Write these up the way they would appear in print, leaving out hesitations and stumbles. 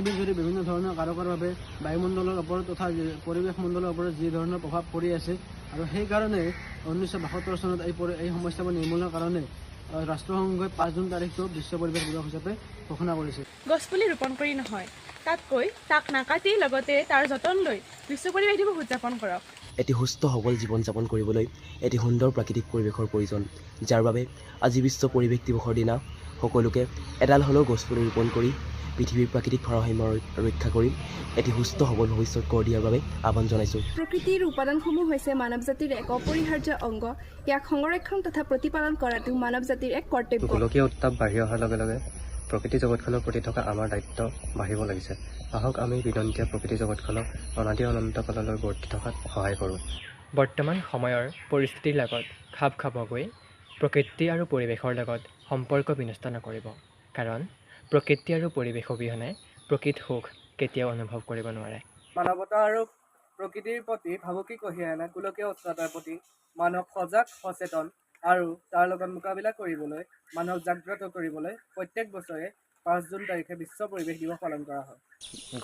পৃথিৱীত বিভিন্ন ধৰণৰ কাৰকৰ বাবে বায়ুমণ্ডলৰ ওপৰত তথা পৰিৱেশ মণ্ডলৰ ওপৰত যি ধৰণৰ প্ৰভাৱ পৰি আছে আৰু সেইকাৰণে 1972 চনত এই সমস্যাবোৰ নিৰ্মূলৰ কাৰণে ৰাষ্ট্ৰসংঘই 5 জুন তাৰিখটো বিশ্ব পৰিৱেশ দিৱস হিচাপে ঘোষণা কৰিছে। গছপুলি ৰোপণ কৰি নহয়, তাতকৈ তাক নাকাটি লগতে তাৰ যতন লৈ বিশ্ব পৰিৱেশ দিৱস উদযাপন কৰক। এটি সুস্থ সবল জীৱন যাপন কৰিবলৈ এটি সুন্দৰ প্ৰাকৃতিক পৰিৱেশৰ প্ৰয়োজন, যাৰ বাবে আজি বিশ্ব পৰিৱেশ দিৱসৰ দিনা সকলোকে এডাল হ'লেও গছপুলি ৰোপণ কৰি পৃথিৱীৰ প্ৰাকৃতিক ভাৰসাম্য ৰক্ষা কৰি এটি সুস্থ সবল ভৱিষ্যত গঢ় দিয়াৰ বাবে আহ্বান জনাইছোঁ। প্ৰকৃতিৰ উপাদানসমূহ হৈছে মানৱ জাতিৰ এক অপৰিহাৰ্য অংগ। ইয়াক সংৰক্ষণ তথা প্ৰতিপালন কৰাটো মানৱ জাতিৰ এক কৰ্তব্য। গোলকীয় উত্তাপ বাঢ়ি অহাৰ লগে লগে প্ৰকৃতি জগতখনৰ প্ৰতি থকা আমাৰ দায়িত্ব বাঢ়িব লাগিছে। আহক, আমি বিনন্দীয়া প্ৰকৃতি জগতখনক অনাদি অনন্ত কাললৈ বৰ্তি থকাত সহায় কৰোঁ। বৰ্তমান সময়ৰ পৰিস্থিতিৰ লগত খাপ খাব গৈ প্ৰকৃতি আৰু পৰিৱেশৰ লগত সম্পৰ্ক বিনষ্ট নকৰিব, কাৰণ প্ৰকৃতি আৰু পৰিৱেশ অবিহনে প্ৰকৃত সুখ কেতিয়াও অনুভৱ কৰিব নোৱাৰে। মানৱতা আৰু প্ৰকৃতিৰ প্ৰতি ভাবুকি কঢ়িয়াই অনা গোলকীয় উষ্ণতাৰ প্ৰতি মানুহক সজাগ, সচেতন আৰু তাৰ লগত মোকাবিলা কৰিবলৈ মানুহক জাগ্ৰত কৰিবলৈ প্ৰত্যেক বছৰে 5 জুন তাৰিখে বিশ্ব পৰিৱেশ দিৱস পালন কৰা হয়।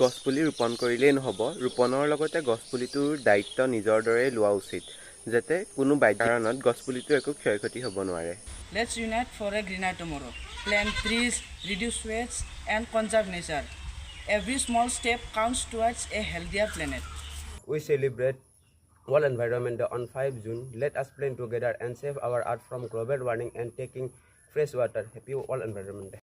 গছপুলি ৰোপণ কৰিলেই নহ'ব, ৰোপণৰ লগতে গছপুলিটোৰ দায়িত্ব নিজৰ দৰেই লোৱা উচিত, যাতে কোনো বাহ্যিক কাৰণত গছপুলিটোৰ একো ক্ষয় ক্ষতি হ'ব নোৱাৰে। Let's unite for a greener tomorrow. Plant trees, reduce waste, and conserve nature. Every small step counts towards a healthier planet. We celebrate World Environment Day on 5 June. Let us plan together and save our earth from global warming and taking fresh water. Happy World Environment Day.